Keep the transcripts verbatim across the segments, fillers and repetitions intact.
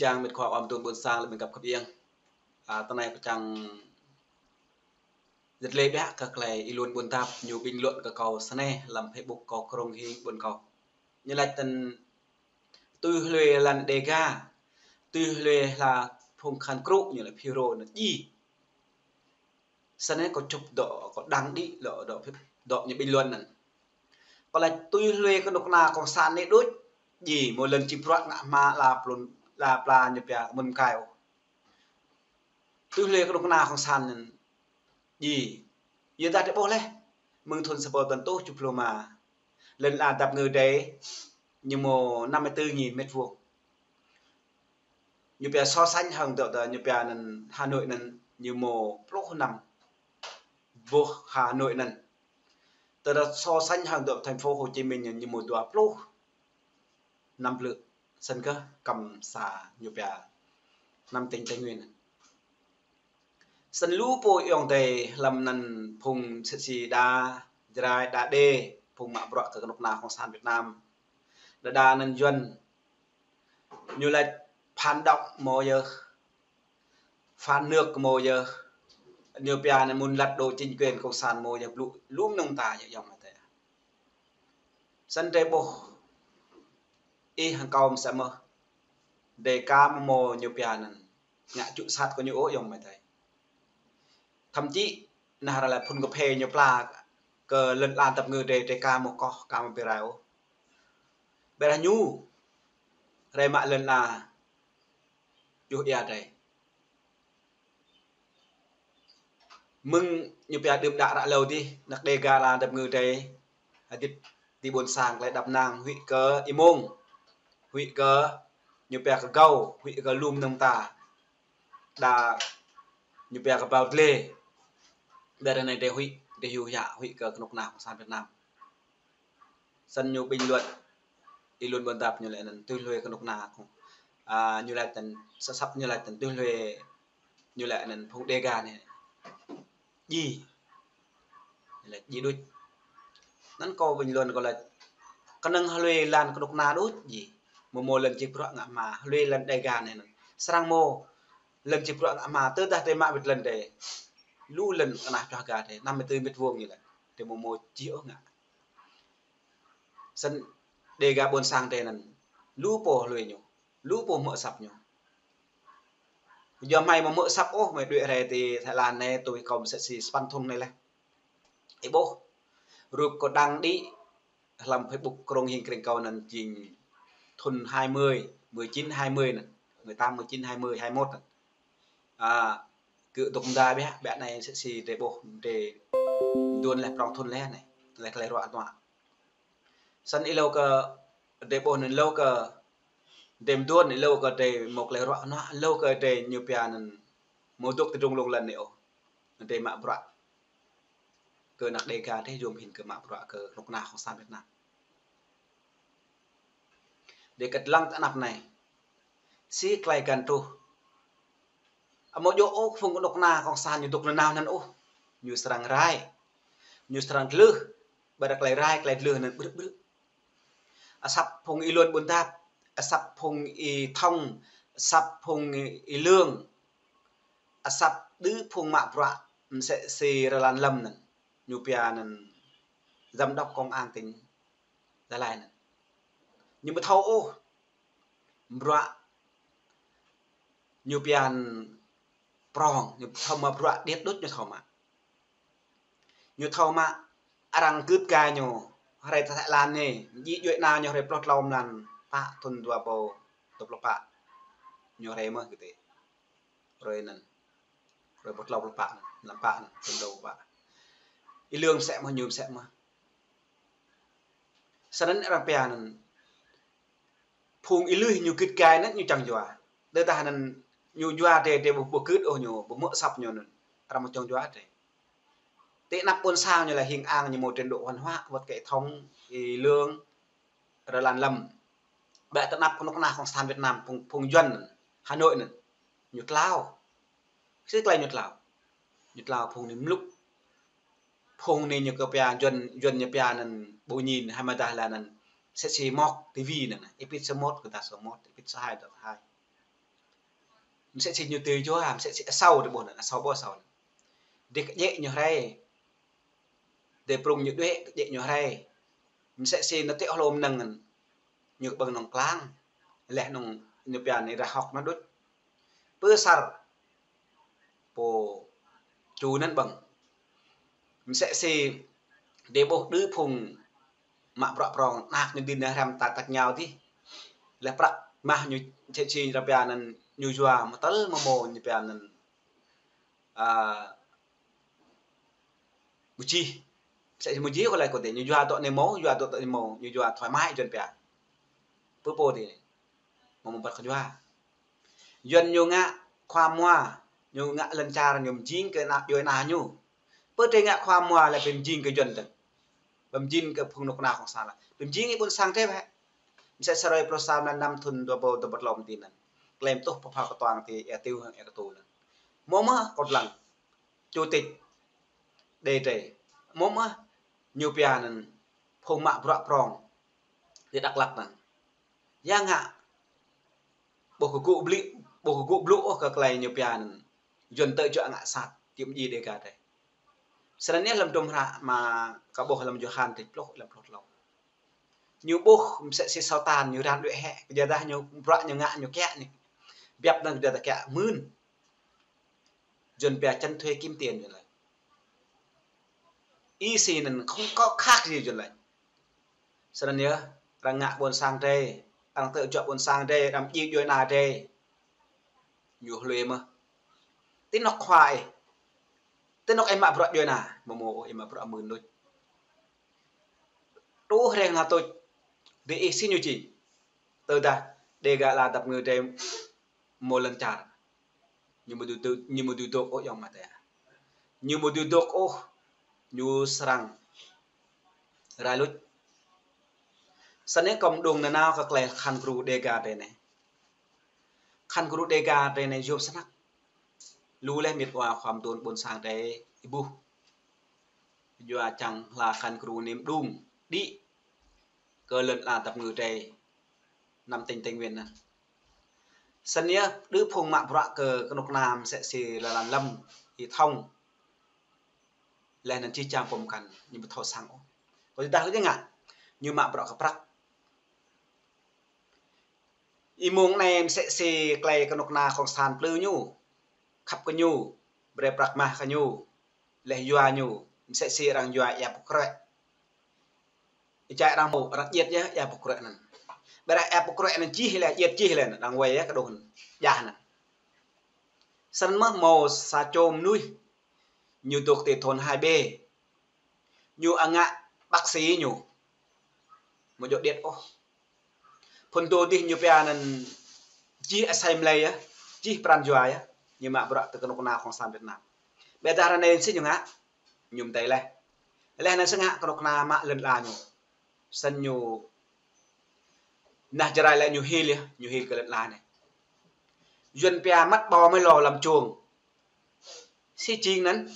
Yang mĕt khua ƀing tŭ ƀôn sang lĕ ƀing găp khăp iăng. A, tơ anai kâo čang jĕt lĕ biă kơ tơlơi Y Luan Ƀuôn Dap ñu bình luận kơ kâo snei lăm Facebook kâo krông hing ƀuôn kâo. Ñu laĭ tăn tui hlue lăn Đêga, tui hlue hla phung khan krŭ ñu laĭ FULRO anŭn djai. Snei kâo čŭp dŏ, kâo đăng đĭ dŏ, dŏ, dŏ ñu bình luận anŭn. Kâo laĭ tui hlue kơnuk kơna kông sản anai đôč, djai mơ̆ lŏn čĭp bruă ngă hma la plŭn, la pla ñu pia mơ̆n mơkai ôh. Tui hlue kơnuk kơna kông sản anŭn djai. Yua dah drơi ƀuh leh, mơ̆ng thŭn sapơl tăn tuh čuh plô ma. Lŏn la dap ngơ drơi, ñu mơ̆ năm mươi tư nghìn mét vuông. Ñu pia so sánh hăng dŏ, dŏ ñu pia anŭn Hà Nội anŭn ñu mơ̆ pluh năm, boh Hà Nội anŭn. Tơdah so sánh hăng dŏ thành phố Hồ Chí Minh anŭn ñu mơ̆ dua pluh năm blư̆. Snăn kơ kăm sa ñu pia năm tỉnh Tây Nguyên anŭn. Snăn lu pô ayŏng adơi hlăm anŭn phung sĭt si đa Jrai đa Đê, phung mă bruă kơ kơnuk kơna kông sản Việt Nam. Đa đa anŭn Yuan ñu laĭ phản động mơ̆ yơh, phản nước mơ̆ yơh. Ñu pia anŭn muốn lật đổ chính quyền cộng sản mơ̆ yơh, blŭ lum nung ta yơh ayŏng amai adơi. Snăn drơi ƀuh ih hăng kâo mơ̆ sa mơ̆. Drơi ka mơ̆ ñu pia anŭn ngă čŭ sat kơ ñu ôh ayŏng amai adơi. Thậm chí nah ră lĕ phun kơphê ñu pla kơ lŏn la dap ngơ drơi, drơi ka mơ̆ koh, ka mơ̆ bi rai ôh. Ƀiădah ñu rai mă lŏn la djuh ia drơi. Mơ̆ng ñu pia đưm đă ră lâo dih, anăk Đêga la dap ngơ drơi, hơdip ti ƀôn sang tơlơi đăp năng, huĭ kơ Y Mông, huĭ kơ ñu pia kơ Gâu, huĭ kơ lum nung ta. Đa ñu pia kơ Bao Dlê. Ƀiădah anai drơi huĭ, drơi hyu hia, huĭ kơ kơnuk kơna kông sản Việt Nam. Snăn ñu bình luận, Y Luan Ƀuôn Dap ñu laĭ anŭn tui hlue kơnuk kơna kông, a, ñu laĭ tăn, săp săp ñu laĭ tăn tui hlue, ñu laĭ anŭn phung Đêga anai djai. Ñu laĭ djai đôč. Anŭn kâo bình luận kâo laĭ kơnơ̆ng hlue lăn kơnuk kơna đôč djai. Mơ̆ mơ̆ lŏn čĭp bruă ngă hma, hlue lăn Đêga anai anŭn. Srăng mơ̆ lŏn čĭp bruă ngă hma, tơdah drơi mă wĭt lŏn drơi. Lu lŏn kơnah čuah ga drơi, năm mươi tư mét vuông ñu laĭ. Drơi mơ̆ mơ̆ čih ôh ngă. Snăn Đêga ƀôn sang drơi anŭn lu pô hlue ñu, lu pô hmư̆ asăp ñu. Yua hmei mơ̆ hmư̆ asăp ôh, hmei đuaĭ rai ti Thái Lan anai tui kâo mơ̆ sĭt si sapăn thŭn anai leh. Ih ƀuh rup kâo đăng đĭ hlăm Facebook krông hing krĕng kâo anŭn jing thŭn hai mươi, mười chín hai mươi anŭn, mười tám, mười chín, hai mươi, hai mốt anŭn. A, kơ dŏ mơda biă, biă anai sĭt si drơi ƀuh, drơi mduôn leh prŏng thŭn leh anai, leh tơlơi ruă tơnua. Snăn ih hlâo kơ drơi ƀuh anŭn, hlâo kơ drơi mduôn, hlâo kơ drơi mâo tơlơi ruă tơnua, hlâo kơ drơi ñu pia anŭn mơ̆ dŏ ti drông lông lăn anai ôh. Drơi mă bruă kơ anăk Đêga drơi yôm hĭn kơ mă bruă kơ kơnuk kơna kông sản Việt Nam. Drơi kơtlăng tơ anăp anai. Si tơlơi găn truh. Amâo djơ̆ ôh phung kơnuk kơna kông sản ñu dŏ nanao anŭn ôh. Ñu srăng rai. Ñu srăng dlưh. Ƀiădah tơlơi rai, tơlơi dlưh anŭn ƀrư̆ ƀrư̆. Asăp phung Y Luan Ƀuôn Dap, asăp phung Y Thông, asăp phung Y Lương, asăp đơ phung mă bruă msĕ si Rơlan Lâm anŭn. Ñu pia anŭn giám đốc công an tỉnh Gia Lai anŭn. Ñu ƀu thâo ôh bruă ñu pia anŭn prŏng, ñu thâo mă bruă điêt đôč ñu thâo mă. Ñu thâo mă arăng gưt gai ñu, hrơi tơ Thái Lan anai, djai djuai ana ñu hrơi pluh tlâo mlan pă thŭn dua êbâo dua pluh pă. Ñu hrơi mơ̆ kơ tê. Hrơi anŭn. Hrơi pluh tlâo pluh pă anŭn, mlan pă anŭn, thŭn dua êbâo pă. Y Lương msĕ mơ̆, ñu msĕ mơ̆. Snăn arăng pia anŭn phung Y Lưh ñu gưt gai anŭn ñu čang yua. Tơdah anŭn ñu yua drơi, drơi ƀu, ƀu gưt ôh ñu, ƀu hmư̆ asăp ñu anŭn. Arăng mơ̆ čang yua drơi. Ti anăp ƀôn sang ñu lĕ hing ang ñu mâo trình độ văn hóa, wơ̆t kơ Y Thông, Y Lương, Rơlan Lâm. Ƀiădah ti anăp kơnuk kơna kông sản Việt Nam, phung, phung Yuan anŭn, Hà Nội anŭn. Ñu tlao. Si tơlơi ñu tlao. Ñu tlao phung anai mlŭk. Phung anai ñu kơ pia Yuan, Yuan ñu pia anŭn ƀu ñin, hai mơdah lĕ anŭn sĭt si mŏk ti vi anŭn. Ih pĭt số một kơ ta số một, ih pĭt số hai ta số hai. Msĕ si ñu tui jua, msĕ si asâo dih ƀuh anŭn, asâo ƀuh asâo. Dih kơjĕ ñu hrơi. Dih prung ñu đuĕ kơjĕ ñu hrơi. Msĕ si ñu tĕ hlô mơnơ̆ng anŭn. Ñu ƀơ̆ng nŏng klang. Laih nŏng ñu pia anai rah hŏk anŭn đôč. Pơ sar. Pô ču anŭn ƀơ̆ng. Msĕ si dih ƀuh đơ phung mă bruă prong, anak ñu dih nao hrăm ta tăk ñao dih. Laih prăk mah ñu msĕ si rơpia anŭn ñu jua mơtăl mơmô ñu pia anŭn, a, mơjih. Msĕ si mơjih kơ laĭ kơ dih, ñu jua dŏ anai mơ̆, jua dŏ anai mơ̆, ñu jua thoải mái Yuan pia. Pơ pô dih. Mơ̆ mơ̆ băt kơ jua. Yuan ñu ngă khua mua, ñu ngă lŏn čar ñu mjing kơ ană djuai ana ñu. Pơ drơi ngă khua mua lĕ pơmjing kơ Yuan dơ̆ng. Pơmjing kơ phung kơnuk kơna Kông San lĕ. Pơmjing ih ƀôn sang drơi wơ̆t. Msĕ sơrơi pluh sa mlan năm thun dua ƀâo dua ƀơ̆t lŏm ti anŭn. Klem tuh pơpha kơtuang ti ê tiu hăng ê kơtu anŭn. Mơ̆ mơ̆ kơt lăng. Chủ tịch đê drơi. Mơ̆ mơ̆ ñu pia anŭn phung mă bruă prong. Ti Dak Lak anŭn. Yang ngă. Ƀuh kơ gŭ blŭ, ƀuh kơ gŭ blŭ ôh kơ klei ñu pia anŭn. Yuan tơ juă ngă sat, tiŏm ji Dega drơi. Srăng anai lăm dôm hră mă kơ ƀuh lăm Yôhan dih pluh, lăm pluh tlâo. Ñu ƀuh msĕ si Satan, ñu ran đuĕ hĕ, kơ jua dah ñu bruă ñu ngă ñu kiă ñu. Biăp anŭn kơ jua dah kiă mưn. Yuan pia tránh thuế kiếm tiền Yuan laĭ. Ih si anŭn không có khác gì Yuan laĭ. Srăng anai yơh, arăng ngă ƀôn sang drơi, arăng tơ juă ƀôn sang drơi, arăng ji djuai ana drơi. Ñu hlue mơ̆. Ti anŏ khua ih. Ti anŏ ih mă bruă djuai ana, mơ̆ mơ̆ ih mă bruă mưn đôč. Truh hrơi hơna tuč. Dih ih si ñu jing. Tơdah Dega ala dăp ngư drơi mơ̆ lŏn čar. Ñu mơ̆ dui dôk, ñu mơ̆ dui dôk ôh ayŏng amai adơi. Ñu mơ̆ dui dôk ôh, ñu srăng rai luč. Srăng anai kâo mơđung nanao kơ klei khăn gru Dega drơi anai. Khăn gru Dega drơi anai yôm snăk. Lu laih mĕt wa khua mơduôn ƀôn sang drơi ih ƀuh. Yua čang hla khăn gru anai mơđung đĭ kơ lŏn ala dăp ngư drơi năm tỉnh Tây Nguyên anŭn. Srăng anai đơ phung mă bruă kơ kơnuk kơna msĕ si Lăn Lâm, Y Thông. Laih anŭn čih čang pơm kăn, ñu ƀu thâo sang ôh. Kơ dah kơ ñu ngă, ñu mă bruă kơ prăk. Ih mơ̆ng anai msĕ si klei kơnuk kơna Kông San plư ñu, khăp kơ ñu, brơi prăk mah kơ ñu, laih yua ñu, msĕ si arăng yua ia pơkrĕ. Ih čai arăng mơ̆, arăng djơ̆ yơh ia pơkrĕ anŭn. Ƀiădah ia pơkrĕ anŭn čih laih, djơ̆ čih laih, arăng wai yơh kơ đôč anŭn. Jah anŭn. Srăng mơ̆ mâo sa čô mơnuih. Ñu dôk ti thôn hai B. Ñu ngă bác sĩ ñu. Mơ̆ djơ̆ điêt ôh. Phŭn tô dih ñu pia anŭn čih asai mlei yơh, čih pran jua yơh. Ñu mă bruă tơ kơnuk kơna Kông San Việt Nam. Ƀiădah ră anai si ñu ngă, ñu mơdơi laih. Laih anŭn si ngă kơnuk kơna mă lŏn ala ñu. Srăng ñu nah Jrai laĭ ñu hil yơh, ñu hil kơ lŏn ala anai. Yuan pia măt ƀâo mơ̆ lŏ lăm čông. Si jing anŭn.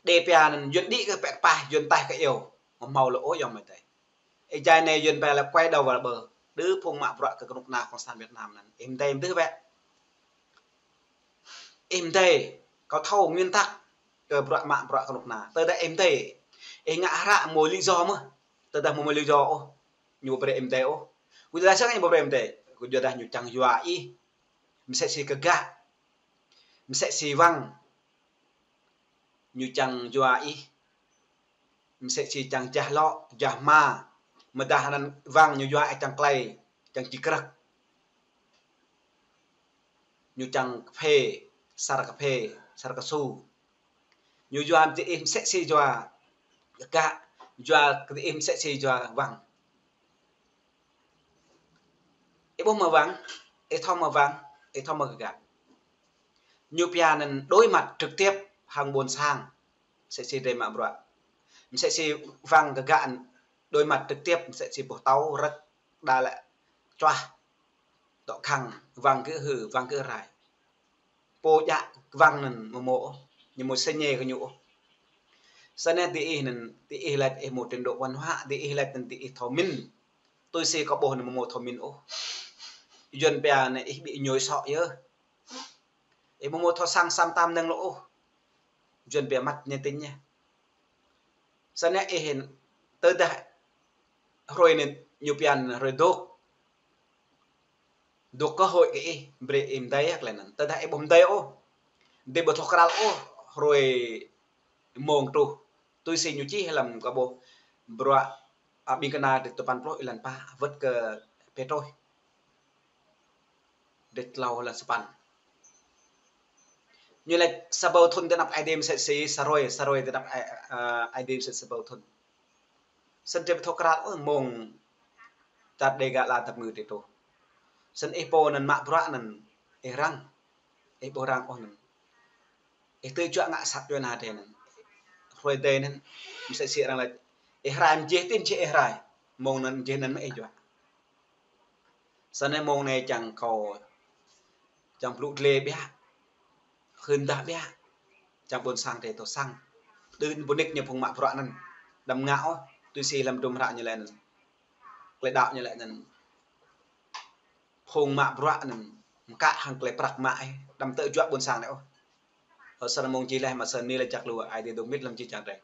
Đe pia anŭn Yuan đĭ kơ pĕ kơpah, Yuan taih kơ iâu. Mơ̆ hmâo lŏ ôh ayŏng amai adơi. Ih jai anai Yuan pia lĕ quay đầu vào bờ. Đơ phung mă bruă kơ kơnuk kơna Kông San Việt Nam anŭn. Ih mơdơi mơdưh bĕ. Ih mơdơi, kâo thâo nguyên tắc kơ bruă mă bruă kơnuk kơna. Tơdah ih mơdơi, ih ngă hră mơ̆ lý do mơ̆. Tơdah mơ̆ mơ̆ lý do ôh, ñu ƀu brơi ih mơdơi ôh. Kơ jua dah săng ñu ƀu brơi ih mơdơi. Kơ jua dah ñu čang yua ih. Msĕ si kơ gah. Msĕ si wăng. Ñu čang yua ih. Msĕ si čang jah lŏ, jah hma. Mơdah anŭn wăng ñu yua ih čang klei, čang či krăk. Ñu čang kơphê, sar kơphê, sar kơsu. Ñu yua kơ ih msĕ si yua kơ gah, yua kơ ih msĕ si yua wăng. Ih ƀuh mơ̆ wăng, ih thâo mơ̆ wăng, ih thâo mơ̆ kơ gah. Ñu pia anŭn đối mặt trực tiếp hăng ƀôn sang. Msĕ si drơi mă bruă. Msĕ si wăng kơ gah anŭn đối mặt trực tiếp, msĕ si ƀuh tâo, rơ̆k, đa lĕ čuah. Dŏ khăng, wăng kơ hư, wăng kơ rai. Pô djă wăng anŭn mơ̆ mơ̆ ôh, ñu mơ̆ sơñe kơ ñu ôh. Srăng anai dih ih anŭn, dih ih laĭ ih mơ̆ trình độ văn hóa, dih ih laĭ anŭn dih ih thâo mĭn. Tui si kâo ƀuh anŭn mơ̆ mơ̆ thâo mĭn ôh. Yuan pia anai ih ƀu ñuai sŏ yơh. Ih ƀu hmâo thâo sang sam tam năng lŏ ôh. Yuan pia mất niềm tin yơh. Sa anai ih tơdah hrơi anai ñu pia anai hrơi dŏ. Dŏ cơ hội kơ ih, brơi ih mdei hă tơlơi anŭn. Tơdah ih ƀu mdei ôh. Ih ƀu thâo krăn ôh hrơi mông truh. Tui si ñu čih lăm kơ ƀuh bruă, a, ƀing kơna dêh tơpăn pluh êlan pă wơ̆t kơ Pêtrôs. Dêh tlâo êlan sapăn. Ñu laĭ sa rơbâo thŭn tơnap Ơi Adai mơsĕ si sa hrơi, sa hrơi tơnap Ơi, a, Ơi Adai mơsĕ si sa rơbâo thŭn. Snăn drei ƀu thâo krăn ôh mông čar Đêga ala tap ngư drei truh. Snăn ih pô anŭn mă bruă anŭn ih răng. Ih ƀu răng ôh anŭn. Ih tui juă ngă sat juă na drei anŭn. Hrơi adih anŭn mơsĕ si arăng laĭ. Ih rai mjeh tin či ih rai. Mông anŭn mjeh anŭn mơ̆ ih juă. Sa anai mông anai čang kâo, čang blŭ gleh biă, hưn dah biă, čang ƀôn sang drei thâo sang. Đưm ƀu nik ñu phung mă bruă anŭn. Đăm ngă ôh, tui si lăm hdruôm hră ñu laĭ anŭn. Tơlơi đaŏ ñu laĭ anŭn. Phung mă bruă anŭn, mkă hăng tơlơi prăk mă ih, đăm tơjuă ƀôn sang anai ôh. Ơ, sa anai mông čih laih mă sa anai lĕ jak lu Ơi Adai dŏ mĭt lăm jih jang drei.